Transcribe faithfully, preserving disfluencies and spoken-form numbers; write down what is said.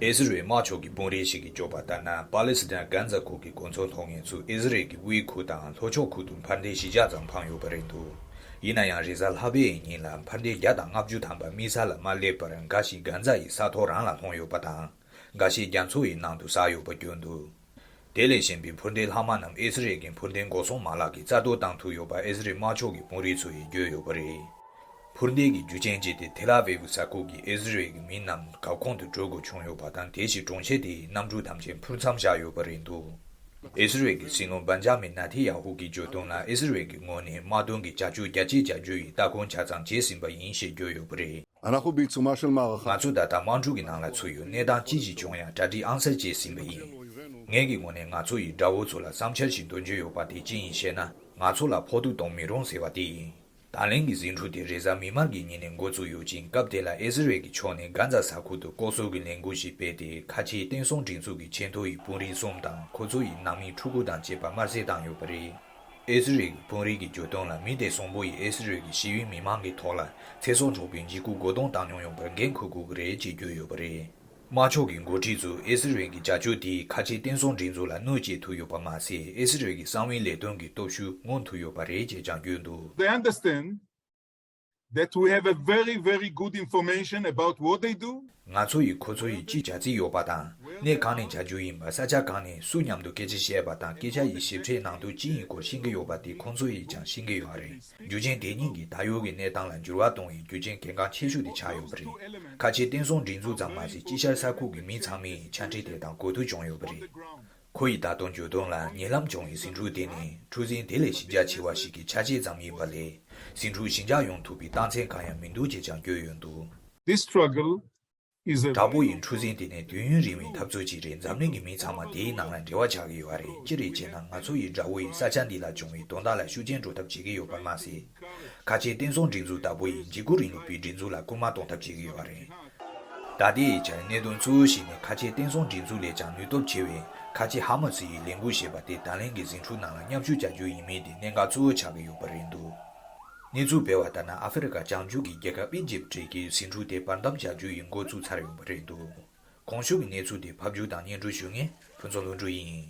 ཨི་སི་རེལ་དམར་ཕྱོགས་ཀྱི་དཔོན་རིགས་ཤིག་གིས་བརྗོད་པ་ལྟར་ན། པ་ལི་སི་ཐན་གྷན་ཛ་ཁུལ་གྱི་གོ་མཚོན་ཐོག་ངན་ཚོས་ཨི་སི་རེལ་གྱི་དབུས་ཁུལ་དང་ལྷོ་ཕྱོགས་ཁུལ་དུ་འཕུར་མདེལ་བཞི་བརྒྱ་ཙམ་འཕངས་ཡོད་པ་རེད་འདུག་ཡིན་ན་ཡང་རེས་གཟའ་ལྷག་པའི་ཉིན་ལ་འཕུར་མདེལ་བརྒྱ་དང་ལྔ་བཅུ་ཐམ་པ་དམིགས་བསལ་ལ་མ་སླེབས་པར་འགའ་ཞིག་གྷན་ཛ་ཡི་ས་ཐོག་རང་ལ་ལྷུང་ཡོད་པ་དང་། འགའ་ཤས་རྒྱ་མཚོ་ཡི་ནང་དུ་ཟགས་ཡོད་པ་བརྗོད་འདུག་དེ་ལས་གཞན་པའི་འཕུར་མདེལ་ལྷག་མ་རྣམས་ཨི་སི་རེལ་གྱི་འཕུར་མདེལ་འགོག་སྲུང་མ་ལག་གིས་རྩ་གཏོར་བཏང་ཐུབ་ཡོད་པ་ཨི་སི་རེལ་དམར་ཕྱོགས་ཀྱི་དཔོན་རིགས་ཚོ་ཡིས་བརྗོད་ཡོད་པ་རེད། འཕུར་མདེལ་གྱི་རྒྱུ་རྐྱེན་བྱས་ཏེ་ཐེལ་ཨ་ཝིབ་ས་ཁུལ་གྱི་ཨི་སི་རེལ་གྱི་མི་རྣམས་སྒར་ཁོངས་དུ་འགྲོ་དགོས་བྱུང་ཡོད་པ་དང་། དེ་བཞིན་གྲོང་ཁྱེར་དེའི་གནམ་གྲུ་ཐམས་ཅད་འཕུར་མཚམས་བཞག་ཡོད་པ་རེད་འདུག་ཨི་སི་རེལ་གྱི་སྲིད་བློན་བན་ཇ་མིན་ནེ་ཐན་ཡ་ཧུ་གིས་བརྗོད་དོན་ལ། ཨི་སི་རེལ་གྱི་ངོས་ནས་དམག་དོན་གྱི་བྱ་སྤྱོད་རྒྱ་སྐྱེད་བྱ་རྒྱུ་ཡི་ལྟ་སྐོར་ཆ་ཚང་བྱས་ཟིན་པ་ཡིན་ཞེས་བརྗོད་ཡོད་པ་རེད། ང་ཚོ་ད་ལྟ་དམག་འཁྲུག་གི་ནང་ལ་ཚུད་ཡོད། གནས་སྟངས་ཅི་ཞིག་བྱུང་ཡང་གྲ་སྒྲིག་ཨང་གསར་བྱས་ཟིན་པ་ཡིན། ངེད་ཀྱི་ངོས་ནས་ང་ཚོ་ཡི་དགྲ་བོ་ཚོ་ལ་བསམ་འཆར་ཞིག་འདོན་རྒྱུ་ཡོད་པ་དེ་ཅི་ཡིན་ཞེ་ན། ང་ཚོ་ལ་ཕོག་ཐུག་གཏོང་མི་རུང་ཟེར་བ་དེ་ཡིན། ད་ལན་གྱི་ཟིང་འཁྲུག་དེ་རེས་གཟའ་མིག་དམར་གྱི་ཉིན་ནས་འགོ་བཙུགས་ཡོད་ཅིང་། སྐབས་དེ་ལ་ཨི་སི་རེལ་གྱི་ཕྱོགས་ནས་གྷན་ཛ་ས་ཁུལ་དུ་ལྐོག་ཟ་གི་ལས་འགུལ་ཞིག་སྤེལ་ཏེ། ཁ་ཆེའི་བསྟན་སྲུང་སྒྲིག་འཛུགས་ཀྱི་ཆེས་མཐོ་ཡི་དཔོན་རིགས་གསུམ་དང་ཁོ་ཚོ་ཡི་ནང་མི་ཕྲུ་གུ་དང་བཅས་པ་དམར་གསོད་བཏང་ཡོད་པ་རེད། ཨི་སི་རེལ་གྱི་དཔོན་རིགས་ཀྱིས་བརྗོད་དོན་ལ། མི་དེ་གསོན་པོ་ཡིས་ཨི་སི་རེལ་གྱི་ཞི་བའི་མི་མང་གི་ཐོག་ལ་ཚེ་སྲོག་འཕྲོག་པའི་འཇིགས་སྐུལ་རྒོལ་རྡུང་བཏང་མྱོང་ཡོད་པར་འགན་འཁུར་དགོས་ཀྱི་རེད་ཅེས་བརྗོད་ཡོད་པ་རེད། དམར་ཕྱོགས་ཀྱི་འགོ་ཁྲིད་ཚོས་ཨི་སི་རེལ་གྱི་བྱ་སྤྱོད་དེས་ཁ་ཆེའི་བསྟན་སྲུང་སྒྲིག་འཛུགས་ལ་གནོད་སྐྱེལ་ཐུབ་ཡོད་པ་མ་ཟད། ཨི་སི་རེལ་གྱི་གསང་བའི་ལས་དོན་གྱི་སྟོབས་ཤུགས་མངོན་ཐུབ་ཡོད་པ་རེད་ཅེས་ཀྱང་བརྗོད་འདུག They understand that we have a very, very good information about what they do. ང་ཚོ་ཡིས་ཁོ་ཚོ་ཡིས་ཅི་བྱ་རྩིས་ཡོད་པ་དང་། གནས་གང་ནས་བྱ་རྒྱུ་ཡིན་པ། ས་ཆ་གང་ནས་སུ་མཉམ་དུ་སྐད་ཆ་བཤད་པ་དང་། སྐད་ཆ་ཡི་ཞིབ་ཕྲའི་ནང་དོན་ཅི་ཡིན་སྐོར་ཤེས་ཀྱི་ཡོད་པ་དེ་ཁོང་ཚོ་ཡིས་ཀྱང་ཤེས་ཀྱི་ཡོད་རེད། རྒྱུ་རྐྱེན་དེ་ཉིད་ཀྱིས་ད་ཡོད་ཀྱི་གནས་སྟངས་ལ་འགྱུར་བ་གཏོང་བའི་རྒྱུ་རྐྱེན་གལ་འགངས་ཆེ་ཤོས་དེ་ཆགས་ཡོད་པ་རེད། ཁ་ཆེའི་བསྟན་སྲུང་སྒྲིག་འཛུགས་ཙམ་མ་ཟད། དཀྱིལ་ཤར་ས་ཁུལ་གྱི་མི་ཚང་མས་ཆ་འཕྲིན་དེ་དང་གོ་ཐོས་བྱུང་ཡོད་པ་རེད། ཁོ་ཡིས་ད་དུང་བརྗོད་དོན་ལ། ཉེ་ལམ་བྱུང་བའི་ཟིང་འཁྲུག་དེ་ནི་འཁྲུག་ཟིང་དེ་ལས་ཞི་འཇགས་ཆེ་བ་ཞིག་གི་ཆ་ཤས་ཙམ་ཡིན་པ་ལས། ཟིང་འཁྲུག་ཞི་འཇགས་ཡོང་ཐུབ་པའི་རྟགས་མཚན་གང་ཡང་མི་འདུག་ཅེས་ཀྱང་བརྗོད་ཡོད་འདུག This struggle is a དྲག་པོ་ཡི་འཁྲུག་ཟིང་དེ་ནི་དུས་ཡུན་རིང་བའི་འཐབ་རྩོད་ཅིག་རེད། འཛམ་གླིང་གི་མི་ཚང་མ་དེའི་ནང་ལ་འབྲེལ་བ་ཆགས་ཀྱི་ཡོད་རེད། ཅི་རེད་ཅེ་ན། ང་ཚོ་ཡི་དགྲ་བོ་ཡི་ས་ཆ་འདི་ལ་བྱུང་བའི་དོན་དག་ལ་ཤུགས་རྐྱེན་འགྲོ་ཐབས་བྱེད་ཀྱི་ཡོད་པ་མ་ཟད། ཁ་ཆེའི་བསྟན་སྲུང་སྒྲིག་འཛུགས་ལྟ་བུ་ཡིས་འཇིགས་སྐུལ་རིང་ལུགས་པའི་སྒྲིག་འཛུགས་ལ་སྐུལ་མ་གཏོང་ཐབས་བྱེད་ཀྱི་ཡོད་རེད། ད་ལྟའི་ཆར་གནད་དོན་གཙོ་བོ་ཞིག་ནི། ཁ་ཆེའི་བསྟན་སྲུང་སྒྲིག་འཛུགས་ལས་ཀྱང་ནུས་སྟོབས་ཆེ་བའི་ཁ་ཆེ་ཧ་མ་སི་ཡི་ལས་འགུལ་ཞེས་པ་དེ་ད་ལན་གྱི་ཟིང་འཁྲུག་ནང་ལ་མཉམ་ཞུགས་བྱ་རྒྱུ་ཡིན་མིན་དེ་གནད་འགག་གཙོ་བོ་ཆགས་ཀྱི་ཡོད་པ་རེད་འདུག་གནས་ཚུལ་སྤེལ་བ་ལྟར་ན། ཨ་ཧྥེ་རི་ཁ་བྱང་ཕྱོགས་ཀྱི་རྒྱལ་ཁབ་ཨི་ཇིབ་ཀྱིས་ཟིང་འཁྲུག་དེ་བར་འདུམ་བྱ་རྒྱུ་ཡི་འགོ་བཙུགས་ཚར་ཡོད་པ་རེད་འདུག་གོང་ཞུས་ཀྱི་གནས་ཚུལ་དེ་ཕབ་སྒྱུར་དང་སྙན་སྒྲོན་ཞུ་མཁན་ཕུན་ཚོགས་ལྷུན་གྲུབ་ཡིན།